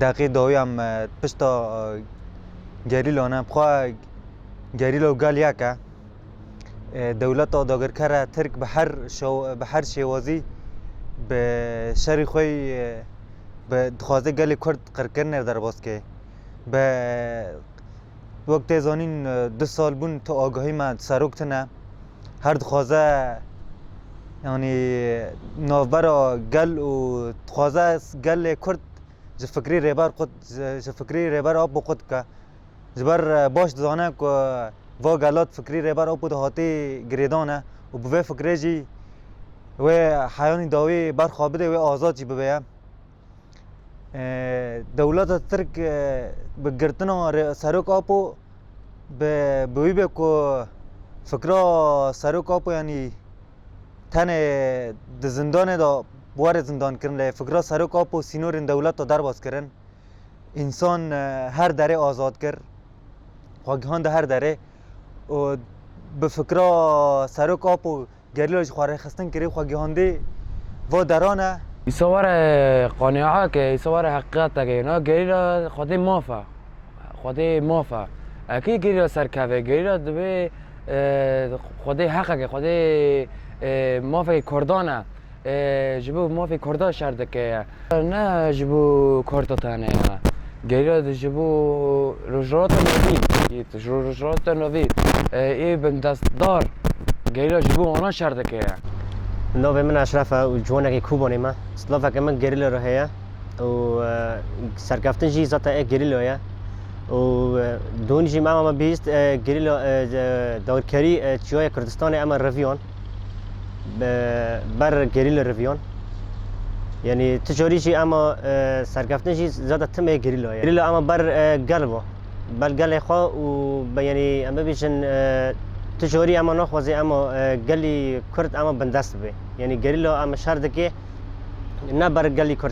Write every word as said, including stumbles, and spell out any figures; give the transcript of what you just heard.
Deqê dawî em, e, pişta, e, gerîlan e. Bixwe gerîla û gel yek e. E, dewleta dagirkere Tirk bi her şew-, bi her şêwazî bi şerî xwe yî, e, bi dixwaze gelê Kurd qirkirinê derbas ke. Bi, wek tê zanîn, e, du sal bûn tu agahî me serok tune. Her dixwaze, yanî, navbera gel û dixwaze gelê Kurd ji fikrî Rêber qut, ji, ji fikrî Rêber Apo qut bike. Ji ber, e, baş dizane ku va gelat fikrî Rêber Apo de hatî girêdane û bi vê fikrê jî wê heyanî dawî berxwe bide, wê azad jî bibe ye. E, dewleta Tirk, e, bi girtina rê-, Serok Apo bi, bi wî be ku fikra Serok Apo, yanî, tenê di zindanê de were zindankirin, lê fikra Serok Apo sînorên dewleta derbas kirin. Însan, e, her derê azad kir. Xwe gihand her derê. Û bi fikra Serok Apo gerîla jî xwe rêxistin kirî, xwe gihandî va deran e. Îsa were qanîa ke, îsa were heqîqeteke. Na gerîla xwedê maf e. Xwedê maf e. Ekî gerîla serkeve. Gerîla divê, e, xwedê heqeke, xwedê, e, mafekî Kurdan e. E, ji bo mafê Kurda şer dike ye. Ne ji bo Kurda tene ye. Gerîla ji bo Rojhilata Navîn, ji bo Rojhilata Navîn, e, ê bindestdar, gerîla ji bo wana şer dike ye. Navê min Eşref e û ciwanekî Kobanê me. Silaveke min gerîla re heye û, e, serkeftin jî zata ê gerîla ye. Û, e, dûn jî me, me bihîst, e, gerîla, e, e, dawirkerî, e, çiyayê Kurdistanê em reviyan. Be-, ber gerîla reviyan. Yanî tu carî jî em, e, serkeftin jî zada tim ê gerîla ye. Gerîla em ber, e, gel va. Ber gelê xwe û be-, yanî em bibêjin, e, tu carî em naxwazê em, e, gelî Kurd em bindest bibe. Yanî gerîla em şer dike ne ber gelî Kurd